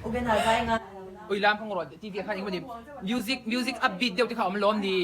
Ui lam kha ngawrh TV ah khan engemaw ni music music upbeat deuh te kha a awm lawm ni.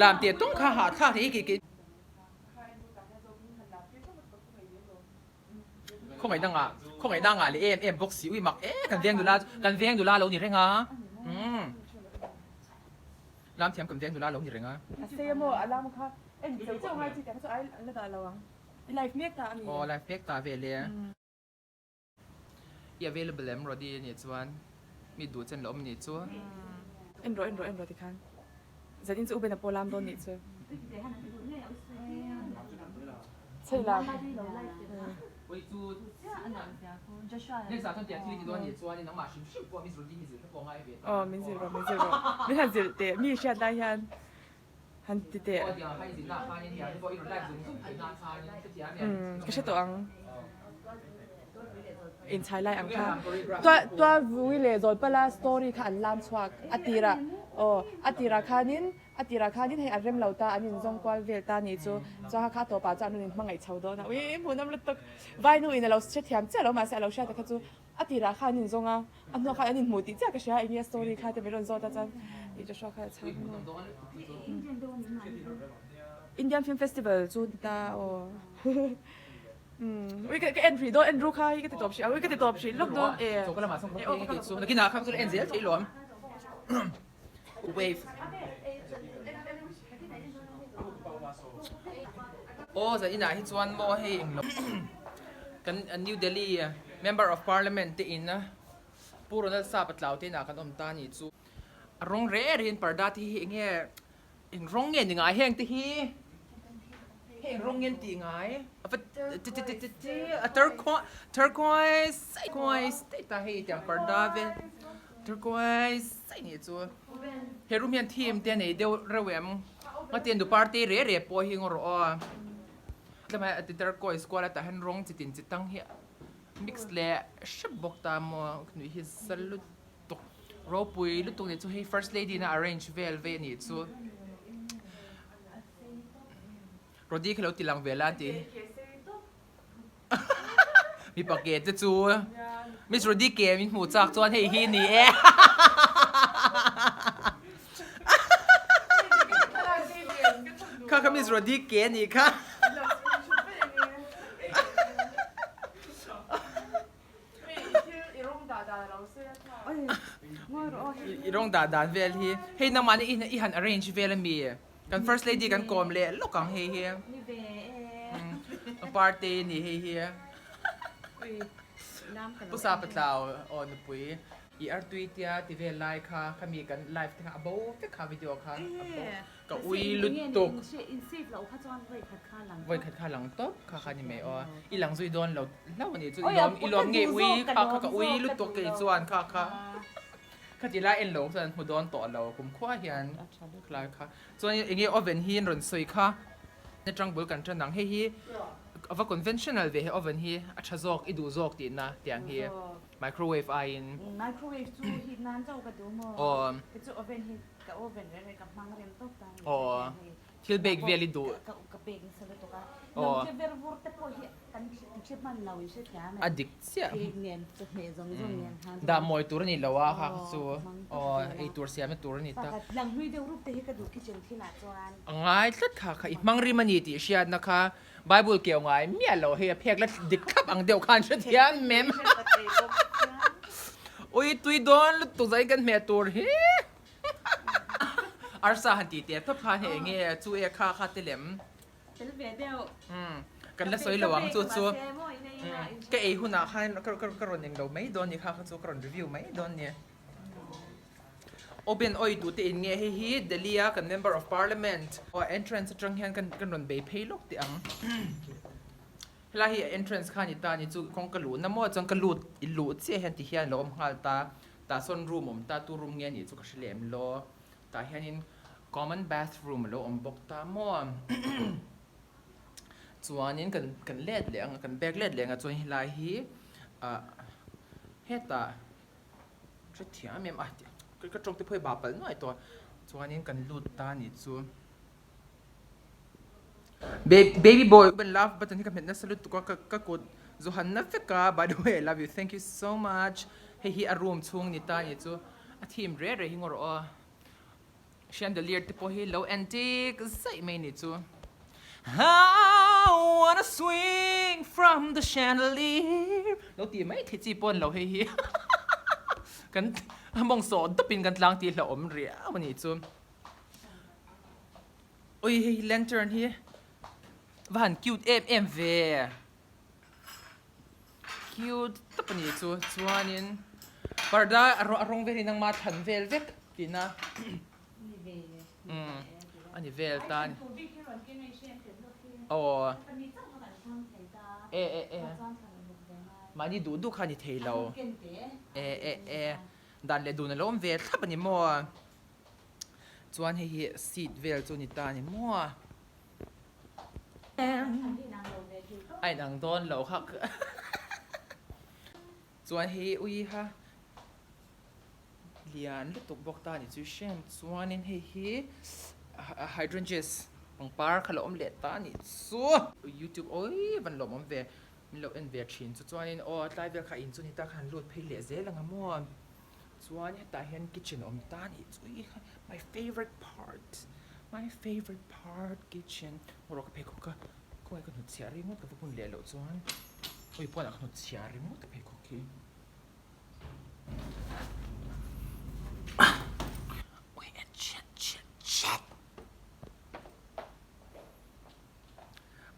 Lam teh tung kha hahthlak thei ke ke. Khawngaih dangah khawngaih dangah leh em em bawk si ui mak e kan veng nula kan veng nula lo ni reng a umm lam thiam kan veng nula lo ni reng a. A sei a maw a lam kha en cheu cheu ngai chi teh kha chu ai an la dah lo ang i live mek ta a ni. Aw live mek ta vel e. I available em Rody a nih chuan mi duh chen la awm nih chu. En rawh en rawh en rawh tikhan zanin chu U Bena pawh lam dawn nih chu. Chhei lam. Aw min zilh rawh min zilh rawh min han zilh teh mi hriat lai hian han ti teh. Umm ka hre tawh ang inchhai lai ang kha tua tua vui leh zawlpala story kha an lam chhuak a tirah aw a tirah khanin A tirah khanin hei an rem lo ta, an inzawng kual vel ta ni chu. Chuan kha kha a tawpah chuan an rawn inhmangaih chho dawn a, ui hmuhnawm lutuk. Vainu in a lo hrethiam chiah lo mahse a lo hriat a kha chu a tirah khan an inzawng a, a hnuah khan an inhmuh tih chiah ka hria, eng nge story kha te min rawn zawt a chuan i Joshua kha a chhang maw. Indian Film Festival chu ni ta aw. Ui ka en hrih dawn, en ru kha hi ka ti tawp hrih a, ui ka ti tawp hrih lawk dawn e. Nakinah kha chu en zel thei lawm. Wave. Aw zan inah hi chuan maw hei englo kan New Delhi Member of Parliament te in Pu Ronald Sapa tlau te inah kan awm ta ni chu. A rawng reh reh in parda te hi enge eng rawng nge ni ngai heng te hi hei eng rawng nge an tih ngai a turquoise turquoise ta hei tiang parda vel Turquoise saih nih chu he room hian theme te a nei deuh reuh em ngatian du party reh reh pawh hi ngaw rawh aw tlem a ti turquoise kual a tah hian rawng chi tin chi tang hi mix leh hrep bawk ta maw nuih hi za lutuk ropui lutuk nih chu hei first lady in a arrange vel vei a nih chu Rody kha lo ti lang ve la an ti. Mipa ke te chu Miss Rody ke min hmuh chak chuan hei hi ni e. Kha kha Miss Rody ke a nih kha. I rawng dah dan vel hi hei nangmah nih i han arrange vel a mi? Kan first lady kan kawm leh lawk ang hei hi. Ni ve e. A party ni hei hi. Pu sa patlau aw nupui i artui tia ti vel lai kha khami kan live te kha a bo vek kha video kha a bo ka ui lutuk. In save loh kha chuan vawi khat kha lang Vawi khat kha lang tawp kha kha ni mai aw. I lang zui dawn lo hlauh a nih chu i lawm i lawm nge ui kha kha ka ui lutuk kei chuan kha kha. Khati lai en lo chuan hmu dawn tawh lo kum khua hian khlai kha. Chuan eng nge oven hi an rawn sawi kha atang bul kan tan ang hei hi a va conventional ve he oven hi a tha zawk i duh zawk tihna tiang hi microwave aiin. Microwave chu heat nan chauh ka duh maw? Aw. Kei chu oven hi ka oven reng reng ka hmang rem tawp ta ni. Aw. Thil bake vel i duh. Ka bake nasa lutuk a. Lo che ver vur te pawh hi kan hre hman lo in hre thiam em. A dik chiah. Cake nen chawhmeh zawng zawng nen khan. Dah mawi tur a ni lo a kha kha chu. Aw ei tur siamna tur a ni ta. Pakhat lang hlui deuh rup te hi ka duh kitchen thil ah chuan. A ngai tlat kha kha i hmang rim a ni tih hriatna kha Bible keu ngai miah lo hei a phek la dik thlap ang deuh khan hre thiam mem. Ui tui dawn lutuk zai kan hmeh tur hi. Arsa han tih teh tawp khan hei enge chu e kha kha te lem. Tel ve deuh. Umm kan la sawi lo ang chu chu. Ka ei hunah khan ka rawn eng lo mai dawn ni kha kha chu ka rawn review mai dawn ni. Open oi tute in nge hei hi Delhi a kan member of parliament entrance atang hian kan rawn bei phei lawk teh ang. Helai hi entrance kha a ni ta a ni chu kawng ka luhna maw chuan ka lut i luh chiah hian ti hian a lo awm nghal ta. Tah sawn room awm ta tu room nge anih chu ka hre lem lo. Tah hianin common bathroom a lo awm bawk ta maw. Chuanin kan kan let leh ang a kan back let leh ang a chuan helai hi ah hetah hrethiam em a ka tawng te pawh hi bah palh nuai tawh a chuanin kan lut ta anih chu. Baby boy open love button hi ka hmet nasa lutuk a ka kut. Johanna veka by the way I love you thank you so much hei hi a room chhung ni ta ni chu a theme re re hi ngaw rawh aw chandelier te pawh hi lo antique zaih mai ni chu I wanna swing from the chandelier lo tih mai thei chi pawh an lo hei hi kan a mawng sawh dawp in kan tlang tih hlauhawm riau a nih chu ui hei lantern hi va han cute em em ve. Cute tawp a ni chu chuanin parda a rawng vel hi nangma thlan vel vek tihna umm a ni vel ta a ni aw e e e mahni duh duh kha a ni thei lo e e e dan leh dun a lo awm ve thlap a ni maw chuan hei hi seat vel chu a ni ta a ni maw. A inang dawn lo kha chuan hei ui kha lian lutuk bawk ta ni chu hrem chuanin hei hi hydrangeas pangpar kha lo awm leh ta ni chu youtube awi van lawm awm ve min lo en ve thin chu chuanin aw tlai vel kha in chu ni ta khan lut phei leh zel ang a maw Chuan hetah hian kitchen awm ta a nih chu i kha my favourite part my favourite part kitchen rawh ka pheikhawk a khawngaih ka hnutchhiah ringawt ka va hun leh loh chuan ui pawnah ka hnutchhiah ringawt ka pheikhawk hi ui en chhiat chhiat chhiat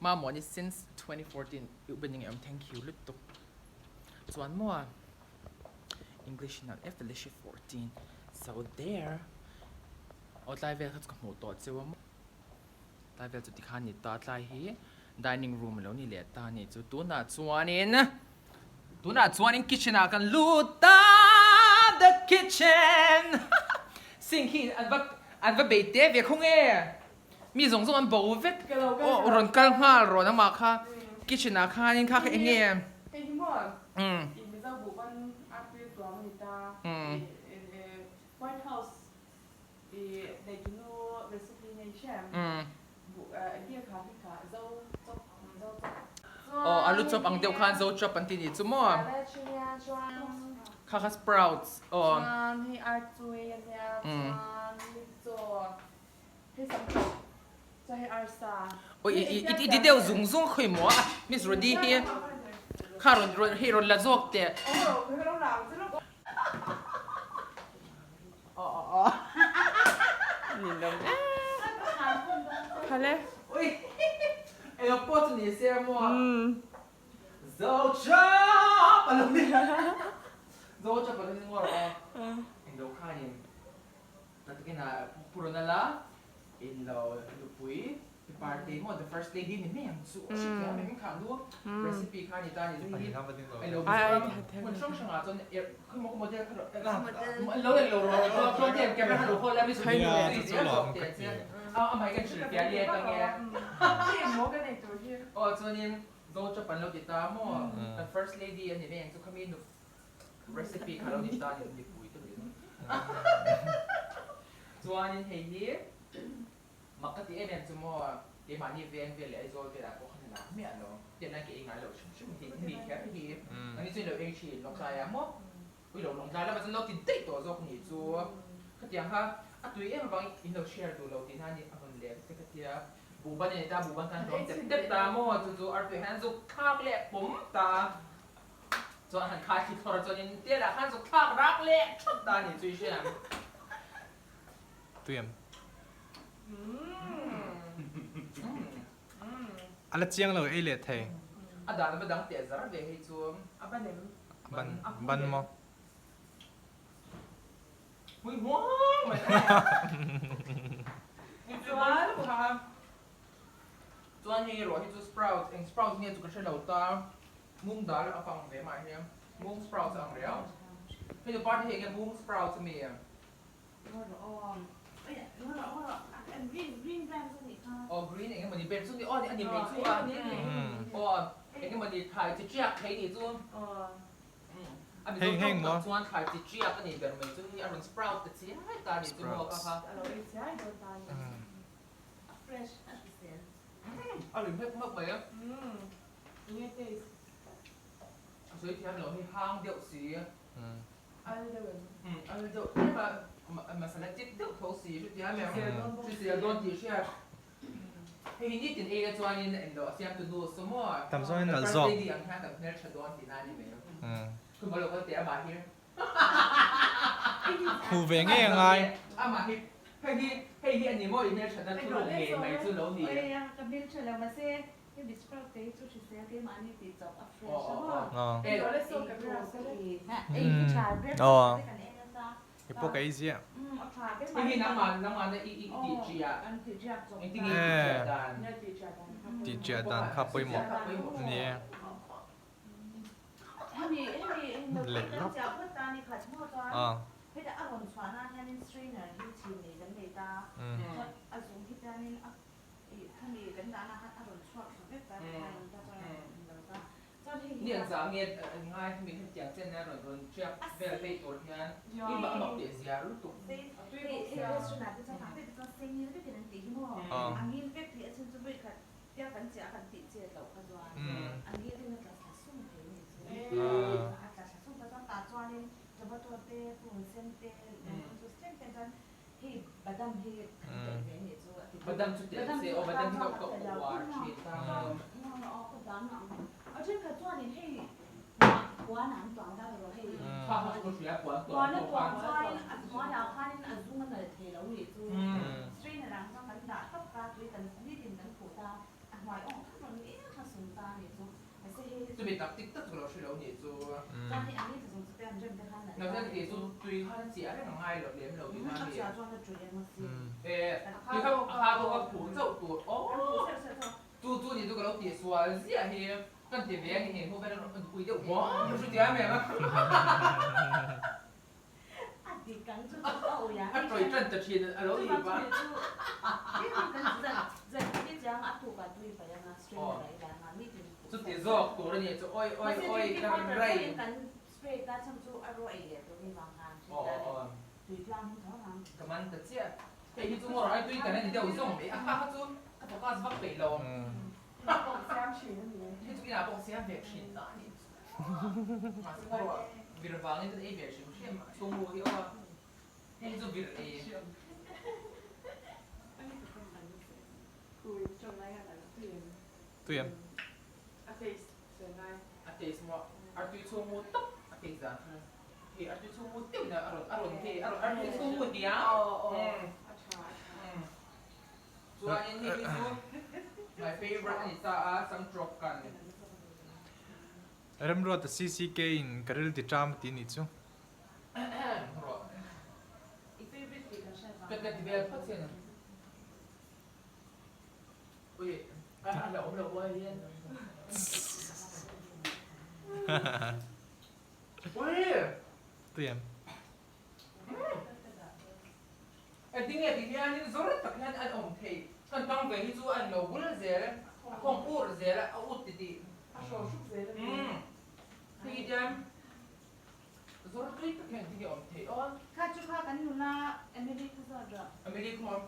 Mamawni since 2014 i opening em thank you lutuk chuan maw English in an F Felicia 14 so there aw tlai vel kha chu ka hmuh tawh cheu a maw tlai vel chu tikhan ni ta tlai hi dining room alo ni leh ta a nih chu tunah chuanin tunah chuanin kitchen ah kan lut ta the kitchen sink hi an va an va bei te ve khaw nge mi zawng zawng an bo vek aw rawn kal nghal rawn amah kha kitchen ah khanin kha kha eng nge. Aw alu chop ang deuh khan zo chop an ti nih chu maw kha kha sprouts aw. Oi i i ti deuh zung zung khawi maw a Miss Rody hi kha rawn rawn hei rawn la zawk teh. Oi eng pawh chu ni se maw zo chap a lo ni zo chap a lo ni ngawr aw eng lo khanin. Tatakina Pu Ronald-a in lo nupui pi Partei maw the first lady ni mai ang chu a hre thiam em kha nu recipe kha ni ta ni chu hi a lo Mizoram hmun hrang hrangah chuan khawi maw ka model kha lo eng lo rawh chuan te camera kha lo hawl a mi zawk te che amah hi kan hrilh fiah let ang e aw chuanin zo chap an lo ti ta maw the first lady a ni mai ang chu khami nu Recipe kha lo ni ta ni mipui te ni chuanin hei hi mak ka ti em em chu maw keimahni veng vel leh Aizawl velah pawh khan a lar miah lo tiang hian ka ei ngai lo hrim hrim hi mi kher hi ani chu in lo ei thin lawngtlai ah maw ui lo lawngtlai lamah chuan lo ti daih tawh zawk ni chu khatiang kha a tui em avangin in lo share duh lo tihna a ni a rawn leh te ka tia buhban a ni ta buhban khan hlawm tep tep ta maw chu chu artui hian zuk thlak leh pawm ta. Chuan han khai thli thlawr a chuanin tel ah khan zuk thlak rak leh thut ta ni chu i hria ang. Tui em? A la chiang lo ei leh thei. A dan a va dang teh zar ve hei chu. A ban em? A ban ban maw? Pui huang mai. Chuan kha Chuan hei erawh hi chu sprouts, eng sprouts nge chu ka hre lo ta, mung dal a pang ve mah hi, mung sprouts a ang riau. Hei chu party hei nge mung sprouts a mi? Aw green eng emawni ber chu ni aw a ni mai chu a, aw eng emawni thlai chi tiak thei nih chu. A mizo tawng tak chuan thlai chi tiak a nih ber mai chu hei a rawn sprout ta chiai ta nih chu maw ka kha. A fresh a hrisel. A ri hmek hmek mai a. Enge taste? Sawi thiam lo hi hang deuh si. Al deuh em? Umm al deuh tlem a masala chip deuh tho si hritia em? Hrisel dawn tih hriat. Hei hi nitin ei la chuanin englo a siam tu nu saw maw? Tam zawngin nalh First zawk. lady ang hian kan hmeltha dawn tihna a ni mai. Khum a lo kal teh amah hi. Hmu ve ngei a ngai. Amah hi hei hi hei hi a ni maw i hmelthatna thuruk ngei mai chu lo ni. Oi ka hmeltha lo mahse hei biskut te hi chu hrisel keimahni tih chawp a fresh a maw. Ei Ei hi tha breakfast te kan ei nasa. I pawh ka ei ziah. Hei hi nangmah nangmahna i i tih chiah engtin nge i tih chiah dan? Tih chiah dan kha pawimawh ni e. Leh lawk. Ni an zah nge ngai hemi hetiang chen a rawn rawn tiak vel phei tur hian i mah mak teh zia lutuk. Badam chu telh se aw badam hi ka uar thin ta. Kha kha chu ka hria puan tuam pawh khan. Chumi tak tik tak chu ka lo hre lo nih chu. Nangzan kei chu tui khan a chiah reng a ngai lo lem lo tih na a ni. E tui kha a kha bawk a phu chauh tur aw chu chu ni chu ka lo tih sual ziah hi kan ti ve a ni hei hnu vel a ui deuh huam hru tia em a. A tawih tan ta thin a lo ni ba. Chuti zawk tur a ni chu awi awi awi ka rai. Ka man ta chiah. Hei hi chu ngaw ai tui kan a ni deuh zawng mai a kha kha chu ka focus vak peih lo. Hei chu inah pawh siam ve thin ta a ni. Mahse ngaw vir vangin kan ei ve hrim hrim a chhungmu hi aw a. Hei chu vir ei. Tui em? A taste maw? Artui chhung mu tawp a taste dan chu. Hei artui chhung mu deuhin a rawn a rawn hei a rawn artui chhung mu tia. Chuanin hei hi chu my favourite a ni ta a samtrawk kan. Remruata CCK in ka ril ti ṭam a ti nih chu. Rawh. Ka ka ti vel phawt sin. Ui a la awm lo uai hian. Ui. Tui em? Engtin nge ti hianin zawr tak hian an awm thei. Kan tang ve hi chu an lo bul zel, a khawng ur zel a, a ut ti tih. A hraw hrup zel a ni. Hei hian zawr tui tak hian engtin nge awm thei aw. Kha chu kha kan nula Emily kha zawt rawh. Emily khaw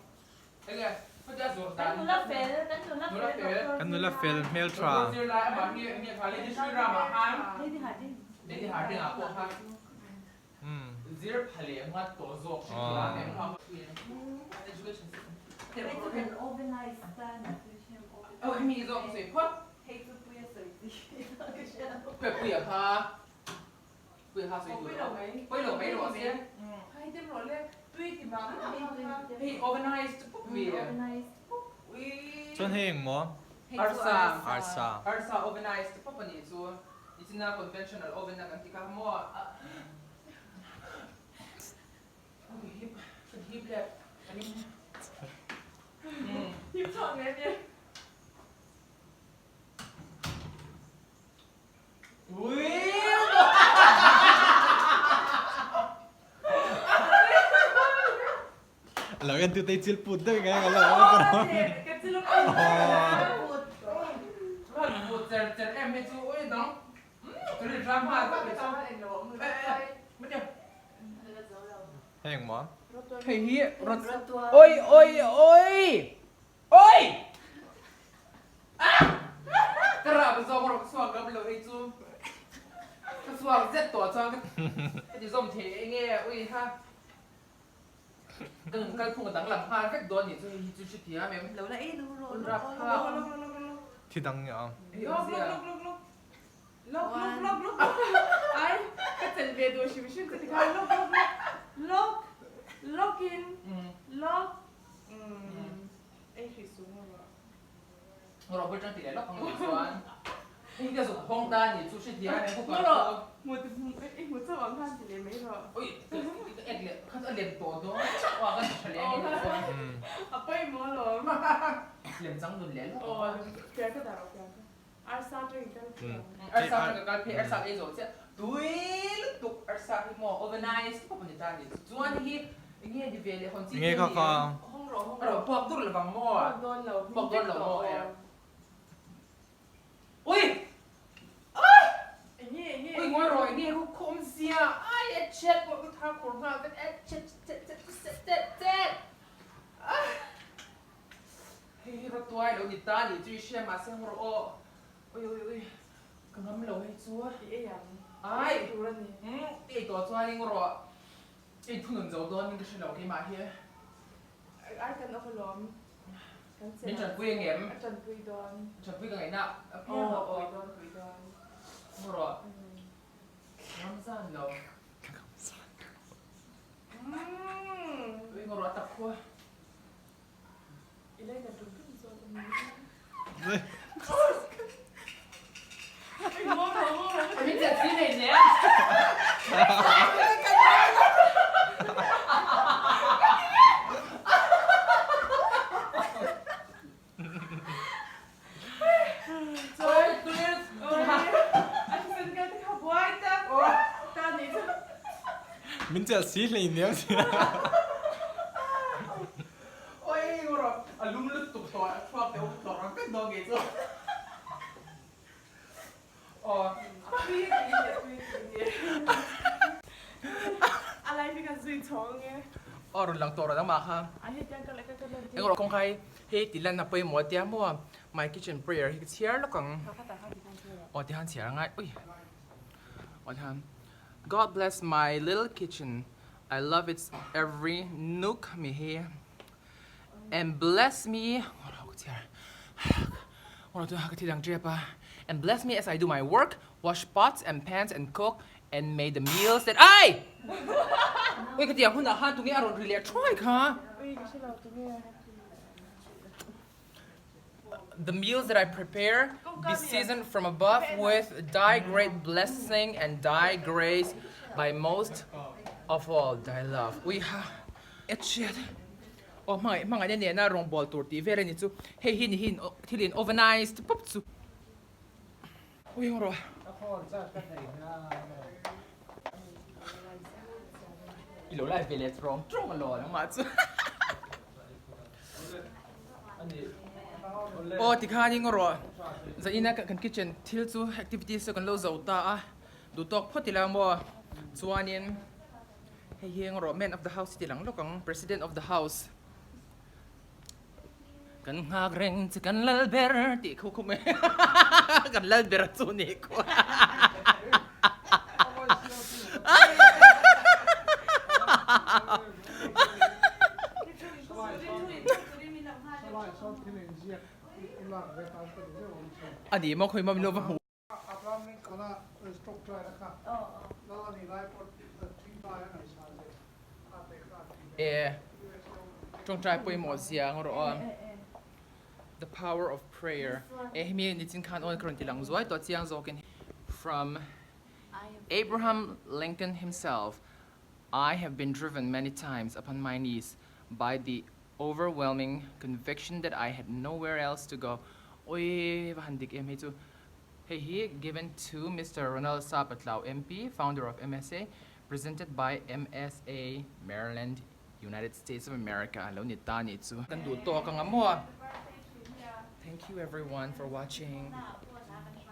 enge khatia zawr dan. Kan nula fel, kan nula fel doctor. Kan nula fel hmel tha. Doctor zirlai amah hi enge kha Lady Sri Ram ah khan. Lady Harding. Lady Harding ah pawh khan. Zir pha leh nghat tawh zawk hrim tura a nem kha. Education system. Hei chu kan organize tan a tui hnem organize. Aw hemi zawk sawi phawt. Hei chu puia sawi chi ka hria lo. Puia puia kha puia kha sawi tur. Pawi lo mai rawh se. Hei dem rawh le tui ti mah mah kha. Hei organize chu pup ve. Organize pup. Ui. Chuan hei eng maw? Arsa. Arsa. Arsa organize chu pup a nih chu. Nichina conventional oven a kan ti kha maw? Ka hip, ka hip leh ka ring. Hip chhuak ngei ania. Ui! Lo en tu te chil put deuh ngai ka lo awm ta. Ka chil put. Chuan put cher cher em hi chu ui dang. Ka rin ram nghal vak hi chu. Heng maw? Hei hi rawt oi oi oi oi ah ka rap zawng rawk chhuak ngam lo hei chu. chhuak zet tawh chuan ka ti zawm thei eng nge ui ha ka nun kalphung a danglam nghal vek dawn nih chu hei hi chu hrethiam em. Lo la ei lo rawh rap kha. Thi dang nia. Lok lok lok lok lok lok lok lok lok ai ka chelh ve duh hrim hrim chu tikhan lok lok lok lok lok in lok ei hrih sung rawh. Rawh tang ti leh lawk ang nih chuan hei ka zuk hawng ta nih chu hrethiam em cooker chu. Rawh hmu i hmu chauh ang khan ti leh mai rawh. Ui ka ek leh kha chu a lem tawh dawn chauh a ka tha leh ang nih chuan. A pawimawh alawm. Lem chang nun leh lawk ang. Aw pian ka dah rawh pian ka arsa tangin kal phei ang. Arsa tang ka kal phei arsa ka ei zawh chiah tui lutuk arsa hi maw overnight pawh ni ta nih chu chuan hi enge ni ve leh hawn chi te ni em. Hawng rawh hawng rawh. A rawn puak dur lovang maw? Puak dawn lo. Puak dawn lo maw e. Ui! Ai! Enge enge. Ui ngawi rawh enge ru khawm zia ai e chet pawh ka thar khur nghal vek e chet chet chet chet chet chet. Hei hi rawtuai lo ni ta nih chu i hria mahse hawr aw ui ui ui ka ngam lo hei chu I ei ang ai ei tur a ni. Umm i ei tawh chuan ing rawh i thunun zo dawn in ka hre lo keimah hi. Ai kan awm alawm kan che Min tanpui ang em? A tanpui dawn. Tanpui ka ngaihna apiang aw pui dawn pui dawn. Hawr rawh ngam zan lo. Ka ngam zan lo. Umm. Ui hawr rawh a tak khua. I lei na tum tum zawk a ni. Min chet si nei nen. Min chelh si hlei nen. Oi rawh a lum lutuk tawh a chhuak deuh tlawrh ang vek dawn ngei chu. Aw. A lai hi kan zui chhawng nge. Aw rawn lang tawh rawh nangmah kha. Eng rawh kawngka hi hei ti lan a pawimawh tia maw my kitchen prayer hi ka chhiar lawk ang. Aw tihan chhiar angai ui. Aw tihan God bless my little kitchen I love its every nook mi hi and bless me and bless me as I do my work wash pots and pans and cook and may the meals that I Ui ka tiang hunah khan tunge a rawn ri leh thuai kha The meals that I prepare be seasoned from above with thy great blessing and thy grace by most of all thy love. Ui ha et hriat aw hmangaih hmangaihna nena rawngbâwl tur tih vel a ni chu hei hi ni hi thil in ovenized pawp chu ui hawng rawh. I lo live ve leh rawng tawng alaw nangmah chu. Aw tikhan ing rawh zaina kan kitchen thil chu activities chu kan lo zo ta a duh tawk phawt ila maw chuanin hei hi eng rawh man of the house hi ti lang lawk ang president of the house kan nghak reng che kan lal ber tih khu khu mai kan lal ber chu ni khu A ni maw khawi maw min lo va hmu. E tawngtai pawimawh zia ang rawh a The power of prayer e hemi nichin khan awn ka rawn ti lang zuai tawh chiang zawkin from Abraham Lincoln himself I have been driven many times upon my knees by the overwhelming conviction that I had nowhere else to go Oi va han dik em hei chu Hei hi given to Mister Ronald Sapatlau MP, founder of MSA, presented by MSA, Maryland, United States of America lo ni ta ni chu. Kan duh tawk anga maw? Thank you everyone for watching.